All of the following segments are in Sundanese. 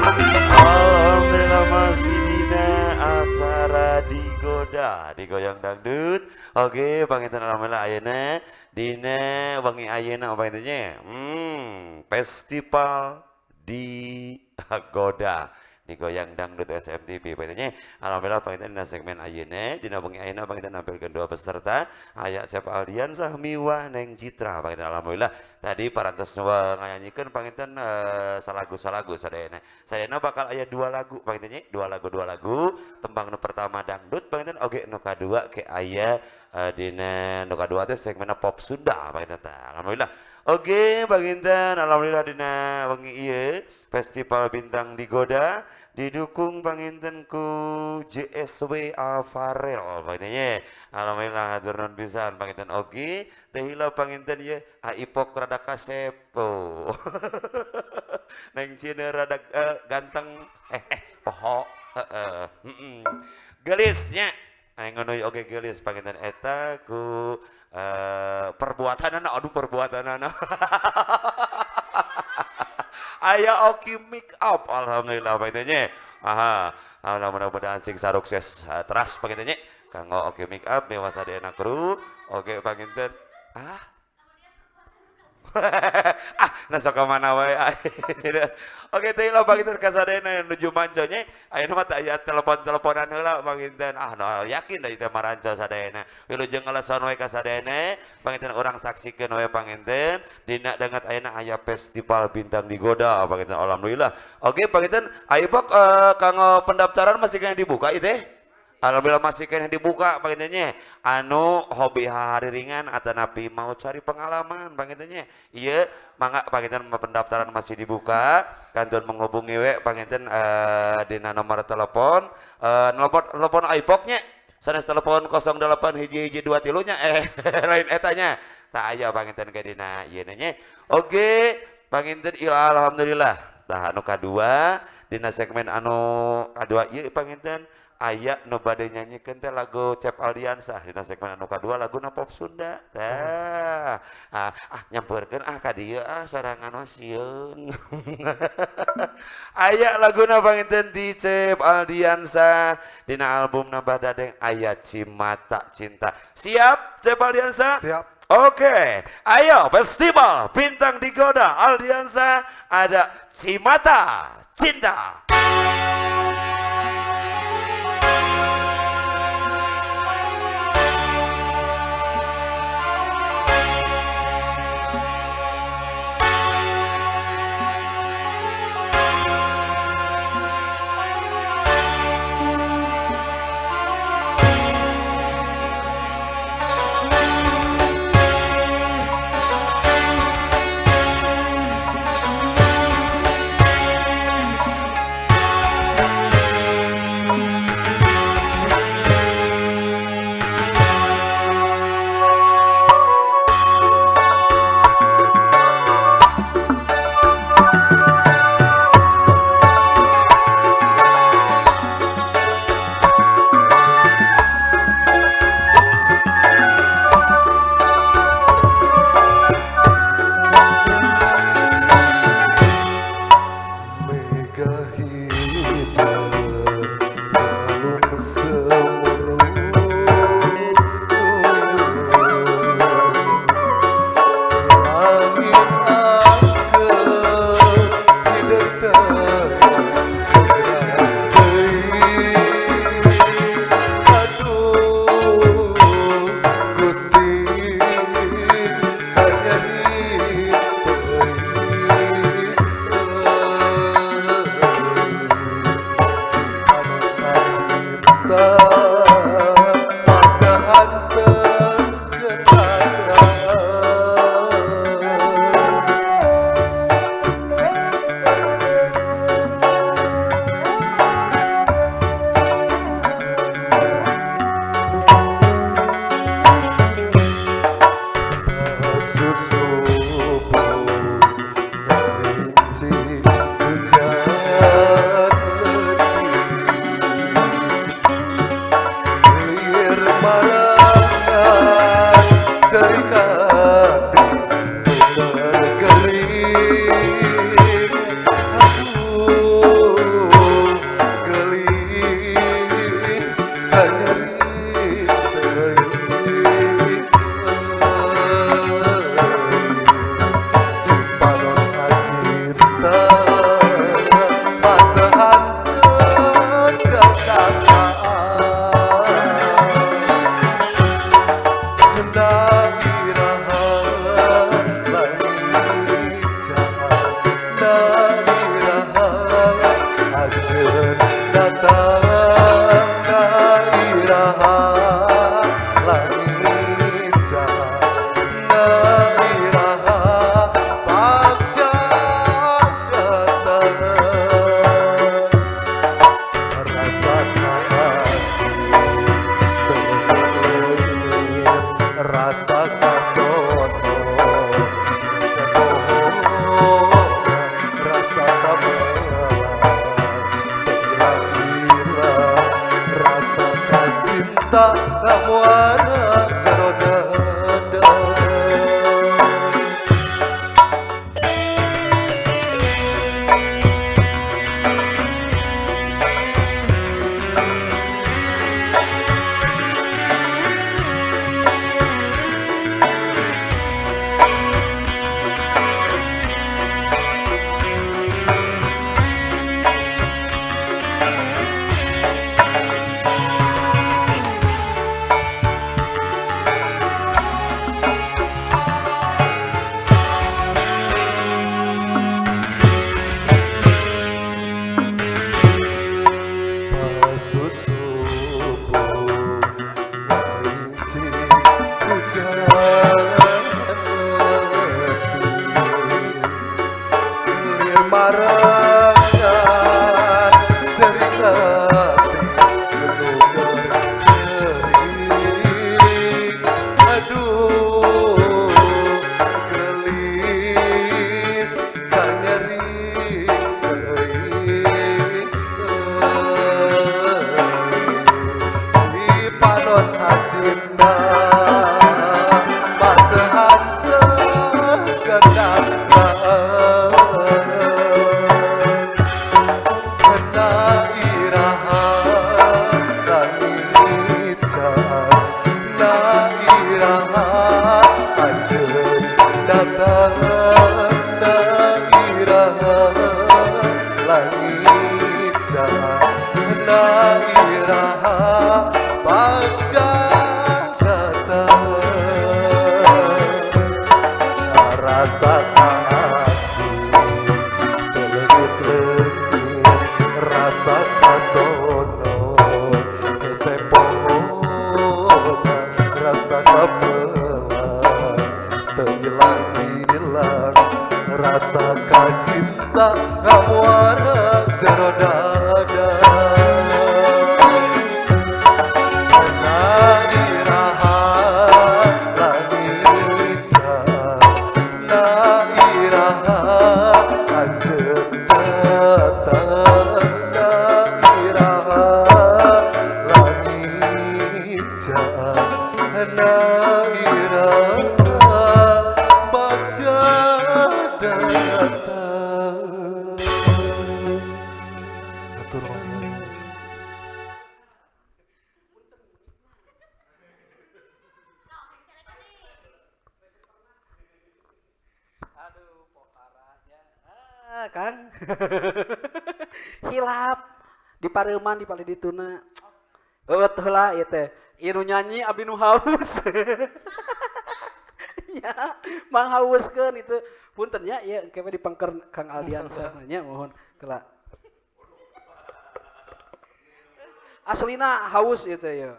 Alhamdulillah masih dina acara Digoda Digoyang Dangdut. Oke, panginten alhamdulillah ayeuna dina wengi ayeuna panginten nya. Festival Digoda Digoyang Dangdut SMTV panginten. Alhamdulillah panginten dina segmen ayeuna dina wengi ayeuna panginten nampilkeun dua peserta, aya Cep Aldiansah miwah Neng Citra panginten. Alhamdulillah tadi parantos nganyanyikeun panginten salagu-salagu sadayana. Sadayana bakal aya dua lagu panginten nya, dua lagu. Tembang nu pertama dangdut panginten, oge nu kadua ke aya dina nu kadua teh segmenna pop Sunda panginten tah. Alhamdulillah. Oke, panginten alhamdulillah dina wengi ieu Festival Bintang Digoda didukung panginten ku JSW Alfarel panginten nya. Alhamdulillah hatur nuhun pisan panginten. Oge teh hilap panginten ye Aipok rada kasep. Oh. Neng Cina rada ganteng poho heeh heeh. Gelis nya. Aing ngono oge gelis panginten eta ku perbuatanana, aduh, perbuatanana. Aya Oki make up, alhamdulillah panginten nya. Aha, alhamdulillah mudah-mudahan sing sarukses teras panginten nya kanggo Oki make up miwah sadayana kru. Oke panginten. Ah, nah sok ka mana wae. Oke teh lah panginten kasadayana nuju manco nya. Ayeuna mah teu aya telepon-teleponan heula panginten. Ah, no, yakin da ieu maranco sadayana. Wilujeng ngaleson we kasadayana panginten, urang saksikeun we panginten dina danget ayeuna aya Festival Bintang Digoda panginten, alhamdulillah. Oke panginten, ayo Pak, kanggo pendaftaran masih kena dibuka ieu teh. Alhamdulillah masih kena dibuka panginten nya. Anu hobi hari ringan atau napi mau cari pengalaman panginten nya. Iya, mangga panginten pendaftaran masih dibuka. Kantun menghubungi we panginten dina nomor telepon, telepon telepon Aipok nya. Sanes telepon 08 hiji hiji 2 tilunya lain etanya. Tak aya panginten ke dina ieu nya. Oke, panginten alhamdulillah. Tah anu kadua dina segmen anu kadua ieu panginten aya nu bade nyanyikeun teh lagu Cep Aldiansah dina segmen anu kadua, laguna pop Sunda. Tah, nyampeurkeun ah ka dieu ah sorangan mah sieun. Aya laguna panginten di Cep Aldiansah dina album Nambah Dadeng aya Cimata Cinta. Siap Cep Aldiansah? Siap. Oke, ayo Festival Bintang Digoda Aldiansah ada Cimata Cinta. na iraha bagja datang rasa kasih leungit-leungit rasa kasono hese pohona rasa kapelang teu ilang-ilang rasa kacinta ngamuara jero dada na iraha langit na iraha anjeun datang na iraha langit na iraha bagja datang. Hatur nuhun. Aduh, pokaranya. Ah, Kang. Hilap di pareuman di palih dituna. Eueuh heula ieu teh. Ieu nu nyanyi abdi nu haus. Ya, manghauskeun itu. Punten nya ieu engke we dipengker Kang Aldiansyah nya mohon kela. Aslina haus ieu teh ya.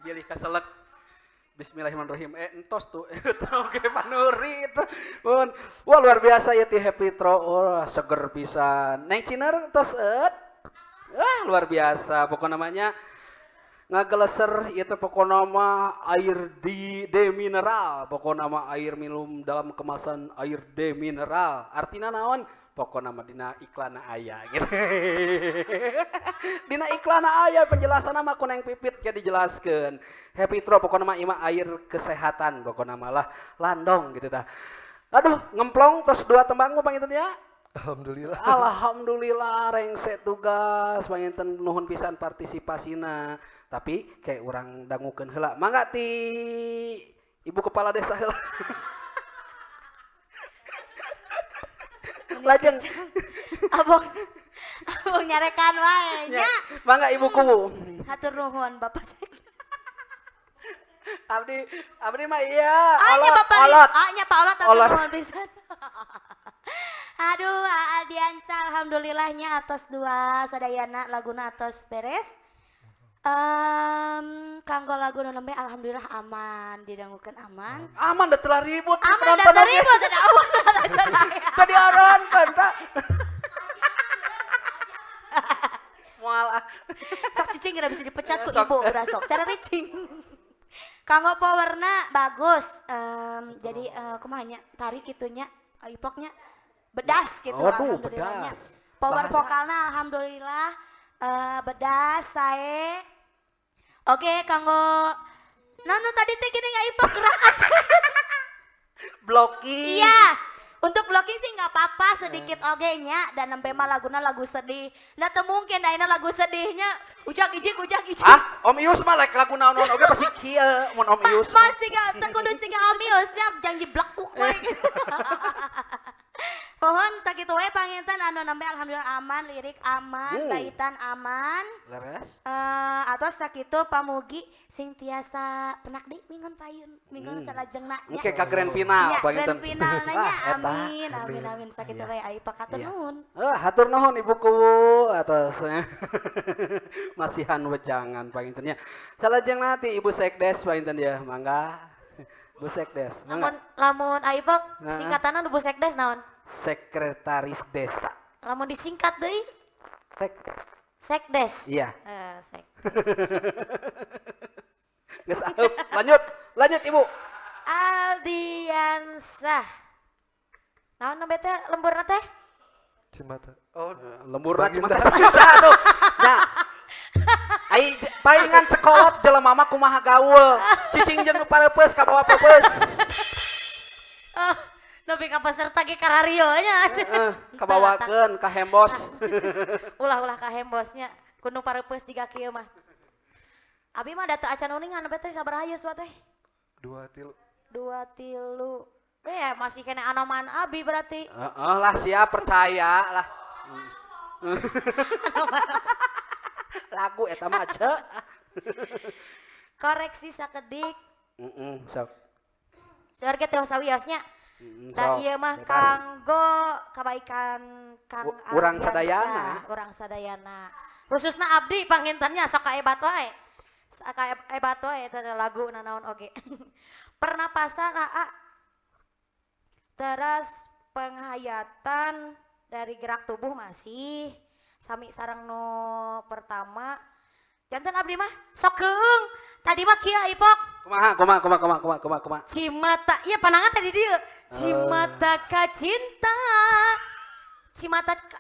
Bilih kaselek. Bismillahirrahmanirrahim. Entos tuh. Oke, Panuri itu. Mun. Wah, luar biasa ya ti Happy Tro. Oh, seger pisan. Neng Ciner entos et. Ah, luar biasa. Pokoknya namanya ngageleser ieu teh pokokna mah air di demineral. Pokokna mah air minum dalam kemasan air demineral. Artina naon? Pokokna mah dina iklanna aya gitu. Dina iklanna aya penjelasanna mah ku Neng Pipit ge dijelaskeun. Happy Tro pokokna mah ieu mah air kesehatan pokokna mah lah landong gitu tah. Aduh, ngemplong tos dua tembang mah panginten ya. Alhamdulillah. Alhamdulillah rengse tugas panginten nuhun pisan partisipasina. Tapi kayak urang dangukeun heula. Mangga ti Ibu Kepala Desa heula. Lajeng Abong abong nyarekan wae nya. Mangga Ibu Kuwu. Hatur nuhun Bapak Sekdes. Abdi abdi mah iya. Ah, nya Olot, Bapak olot. Ah, nya Pak Olot hatur Olot. nuhun pisan. Aduh, Aldiansyah alhamdulillahnya atos dua sadayana laguna atos beres. Kanggo lagu nu nembe alhamdulillah aman, didangukeun aman. Aman da telah ribut. Aman da penonton teu oge. ribut da aman aya. Tadi arankan tak. Moal ah. Sok cicing geura bisa dipecat ku Sok. ibu geura sok. Cara cicing. Kanggo powerna bagus. Jadi kumaha nya tarik kitunya, ipoknya bedas gitu Aduh, alhamdulillahnya. bedas. Power Bahasa. vokalna alhamdulillah bedas sae. Oke, kanggo nanu tadi teh gini nggak ipok gerakan. Blocking. Iya. Untuk blocking sih nggak apa-apa sedikit oge nya dan nembe mah laguna lagu sedih. Nah teu mungkin ayeuna lagu sedihnya ujak ijik ujak ijik. Ah, Om Ius mah lek lagu naon-naon oge pasti kieu mun Om Ius. Mah siga teu kudu siga Om Ius nya janji blekuk we. Mohon sakitu we panginten anu nembe alhamdulillah aman, lirik aman, baitan aman. Leres. Atau sakitu pamugi sing tiasa penak deui minggon payun, minggon salajengna nya. Engke ka grand final Ya, panginten. grand final nanya. Ah, eta. Amin, amin, amin. Sakitu Iya. we ai pakatur Iya. nuhun. Hatur nuhun Ibu Kuwu atas masihan wejangan pangintennya. Salajengna ti Ibu Sekdes panginten ya, mangga. Bu Sekdes, Lamun mangga. lamun ai pak Heeh. singkatanna nu Bu Sekdes naon? Sekretaris Desa. Lamun disingkat deui Sek. Sekdes. Iya. Sek. Geus aheup. Lanjut, lanjut Ibu. Aldiansyah. Naon nembe teh lemburna teh? Cimata. Oh, Lemburna Baginda. cuma aduh. Nah. Ai palingan sekolot jelema mah kumaha gaul. Cicing jeung nu pareupeus ka bawa peupeus. Oh, nepi ka peserta ge karario nya. Heeh, kabawakeun ka hembos. Ulah-ulah ka hembosnya. Kudu pareupeus jiga kieu mah. Abi mah da teu acan uningan nembe teh sabaraha yuswa teh? 2 3. 2 3. Masih kena anoman abi berarti. Heeh lah, siap percaya lah. Lagu eta mah ce. Koreksi sakedik. Heeh, sok. Seueur ge teu sawiosnya. Tah Sok, ieu mah bebas. Kanggo kabaikan Kang Urang Aldiansyah, sadayana. Urang sadayana. Khususna abdi pangintennya sok kaebat wae. Sok kaebat wae eta teh lagu nanaon oge. Pernapasan aa. Teras penghayatan dari gerak tubuh masih sami sareng nu pertama. Janten abdi mah sok keung. Tadi mah kieu Ipok. Kumaha, kumaha, kumaha, kumaha, kumaha, kumaha, kumaha. Cimata, iya panangan tadi dia. Cimata ka cinta. Cimata ka...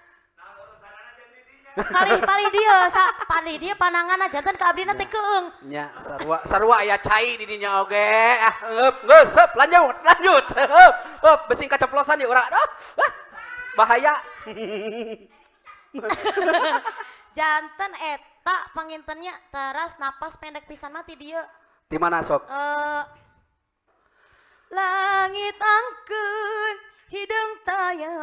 Palih palih dia, sa, palih dia panangan janten ka abdina teh keung. Nya, sarua sarua aya cai di dinya oge. Ah, eup, geus, heup, lanjut, lanjut. Heup, heup, besing kaceplosan ya urang. Aduh, ah, bahaya. Janten eta pangintennya teras napas pendek pisan mah ti dieu. Di mana sok? Langit angkeun hideung taya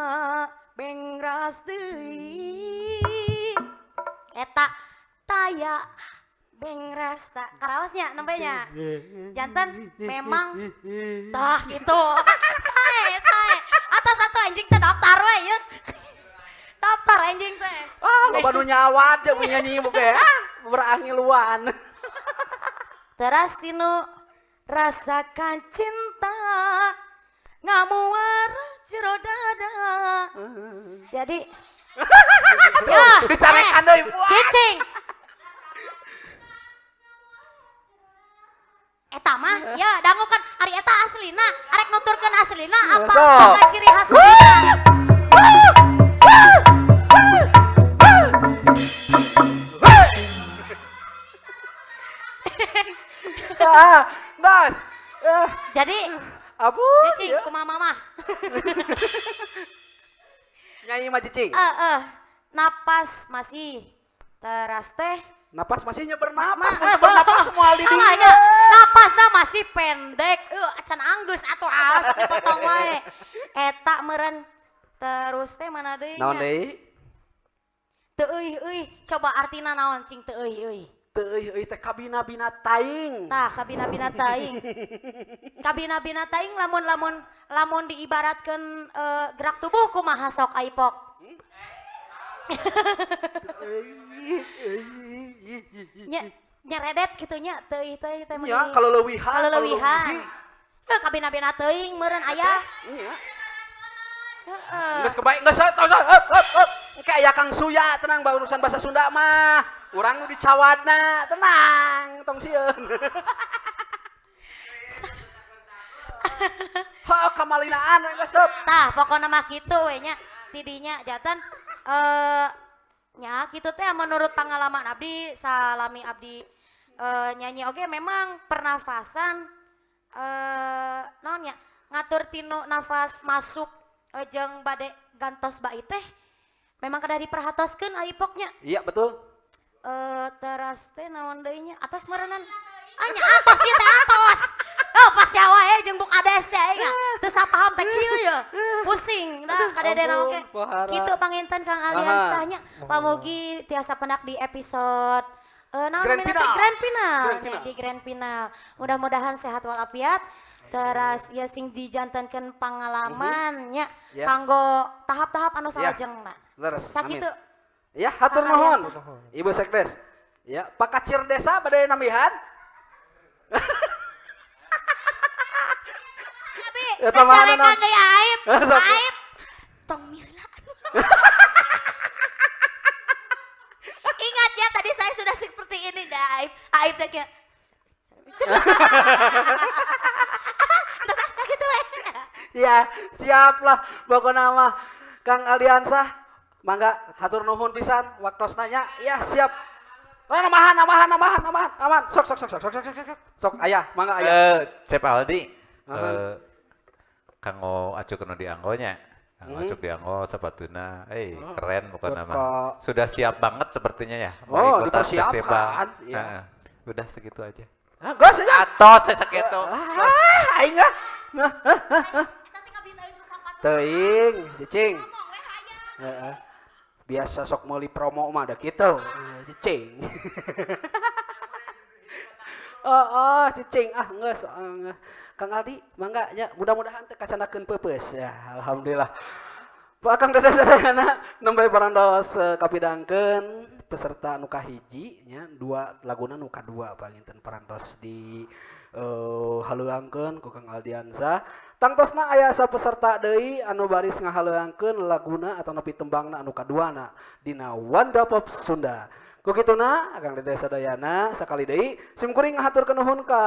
bengras deui. Eta taya bengras ta karaosnya nembe nya. Janten memang tah gitu. Sae sae. Atas satu anjing teh daftar we ieu. Daftar anjing teh. Ah, loba nu nyawat jeung nyanyi oge. Ah, berangiluan. Teras sinu rasakan cinta ngamuar jero dada. Jadi ya, Dicarekan deui. Wah. Cicing. Eta mah ya dangu kan ari eta aslina, arek nuturkeun aslina apa Sok. apa ciri khasna. Ah, Bas. Eh, Jadi abu. cicing Ya. kumaha mama? Nyanyi mah cicing. Napas masih teras teh Napas masihnya bernapas, Ma- untuk bernapas semua di Salah dinya. ya. Napasna masih pendek. Acan anggeus atuh ah sok dipotong wae. Eta meureun terus teh mana deui Naon nya? deui? Teu euy euy, coba artina naon cing teu euy euy. Teu euy euy teh kabina-bina taing. Tah kabina-bina taing. Kabina-bina taing lamun lamun lamun diibaratkeun gerak tubuh kumaha sok aipok. Nya nyeredet kitu nya teu euy teh teh Ya, kalau leuwihan, kalau leuwihan. leuwih. Kabina-bina teuing meureun aya. Nya. Heeh. Geus kebaik, geus tos tos, heup heup heup. Engke aya Kang Suya tenang bah urusan bahasa Sunda mah. Urang nu dicawadna, tenang, tong sieun. Heuh, kamalinaan geus heup. Tah, pokona mah kitu we nya. Tidinya jantan nya kitu teh menurut pengalaman abdi salami abdi nyanyi oge memang pernafasan naon nya ngatur tinu nafas masuk jeung bade gantos bait teh memang kedah diperhatoskeun aipoknya. Iya, betul. Teras teh naon deui nya atos meureunan. Ah nya atos ieu teh atos. Oh pas wae jeung buk ades ya aing teu sapaham teh kieu ya. Pusing dah kadedena Ampun, oge. pohara. Kitu panginten Kang Aldiansyah nya. Pamugi tiasa pendak di episode naon Grand namina teh? final. Grand final. Grand Nya, final. di grand final. Mudah-mudahan sehat walafiat. Teras ya sing dijantenkeun pangalaman nya Ya. kanggo tahap-tahap anu Ya. salajengna. Leres. Sakitu. Amin. Ya, hatur Kang nuhun. Aldiansyah. Ibu Sekdes. Ya, Pak Kacir Desa bade nambihan? Abi, Eta mah carekan naon? deui aib. Sok. Aib. Tong mila. Ingat ya tadi saya sudah seperti ini dah aib. Aib teh kayak Terus gitu we. Ya, siap lah pokona mah Kang Aldiansyah. Mangga hatur nuhun pisan waktosna nya. Ya, siap. Nah, nambahan, nambahan, nambahan, nambahan, nambahan. Sok sok sok sok sok sok sok sok. Sok aya, mangga aya. Cep Aldi, Aha. Kanggo acuk nu dianggo nya. Kanggo acuk dianggo sepatuna. Keren pokoknya mah. Kok. Sudah siap banget sepertinya ya. Mau Oh, ikutan dipersiapkan, festival. iya. Heeh. Udah segitu aja. Ah, geus aja. Atos saya segitu. Ah, aing ah. Nah, ah, ah, ah. Teuing, cicing. Heeh. Biasa sok meuli promo mah da kitu. Cicing. Oh, cicing ah geus. Kang Aldi, mangga nya, mudah-mudahan teu kacandakeun peupeus ya. Alhamdulillah. Pak Kang Dede sadayana nembe parantos kapidangkeun peserta nu kahiji nya, dua laguna nu kadua panginten parantos di haleuangkeun ku Kang Aldiansyah. Tangtosna aya sapeserta deui anu baris ngahaleuangkeun laguna atau nepi tembangna anu kaduana dina Wanda Pop Sunda. Ku kituna Kang Dede sadayana, sakali deui sim kuring ngahaturkeun nuhun ka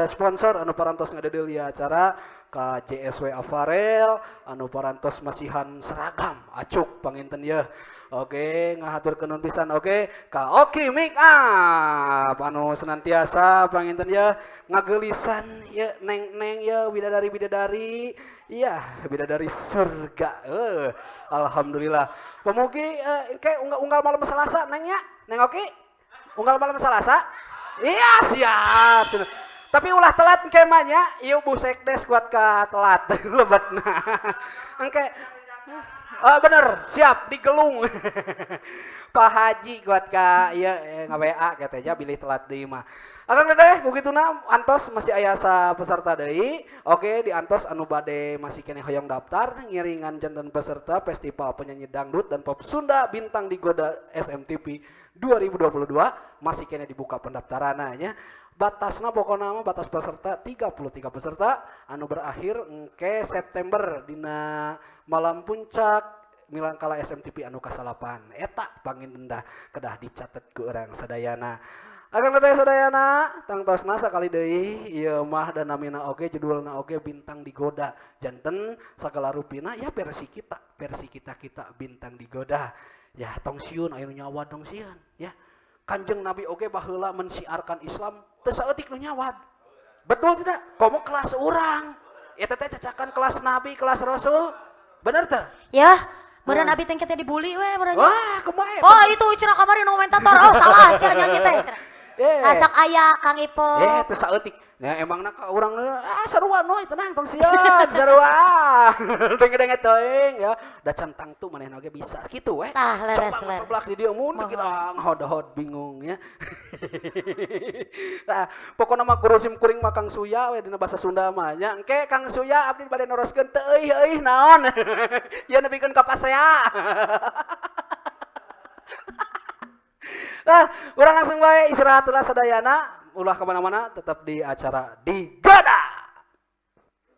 sponsor anu parantos ngadedeul ieu acara, ka JSW Apparel anu parantos masihan seragam acuk panginten yeuh. Oke, ngahaturkeun nuhun pisan oge ka Oki Make Up anu senantiasa panginten yeuh ngageulisan yeuh neng-neng yeuh bidadari-bidadari. Iya, bidadari surga. Alhamdulillah. Pemugi engke unggal malam Selasa neng ya, Neng Oki. Unggal malam Selasa. Iya, siap. Tapi ulah telat engke mah nya, ieu Bu Sekdes kuat ka telat lebetna. Engke. Oh bener, siap digelung. Pak Haji kuat ka ieu nge-WA katanya bilih telat deui mah. Akang Dedeh, kukituna antos masih aya sa peserta deui. Oke, di antos anu bade masih keneh hoyong daftar ngiringan janten peserta Festival Penyanyi Dangdut dan Pop Sunda Bintang Digoda SMTV 2022 masih keneh dibuka pendaftarannya. Batasna pokokna mah batas peserta 33 peserta anu berakhir engke September dina malam puncak Milangkala SMTV anu kasalapan. Eta panginten dah kedah dicatet ku urang sadayana. Akang Dedeh sadayana, tangtosna sakali deui ieu mah dan namina oge judulna oge Bintang Digoda. Janten sagala rupina ya versi kita kita Bintang Digoda. Ya tong sieun aya nu nyawa tong sieun ya. Kanjeng Nabi oge baheula mensiarkan Islam teu saeutik nu nyawad. Betul tidak? Komo kelas urang. Eta teh cacakan kelas Nabi, kelas Rasul. Bener teh? Ya, meureun abi teh teh dibully we meureun. Wah, kumaha? Oh, itu cenah kamari nu komentator. Oh, salah sia nyanyi teh cenah. Asak aya Kang Ipo. Teu saeutik. Nah, emangna ka urang ah sarua noy tenang tong sieun, sarua. Denge-denge teuing ya. Da can tangtu manehna oge bisa kitu we. Tah, leres, Coba leres. coblak di dieu mun Mohon. kita ngahod-hod bingung ya. Nah, pokona mah guru sim kuring mah Kang Suya we dina bahasa Sunda mah nya. Engke Kang Suya abdi bade neroskeun teu euy euy naon. Ieu nepikeun ka pasea. Nah, urang langsung bae istirahat lah sadayana, ulah kemana-mana, tetap di acara Digoda.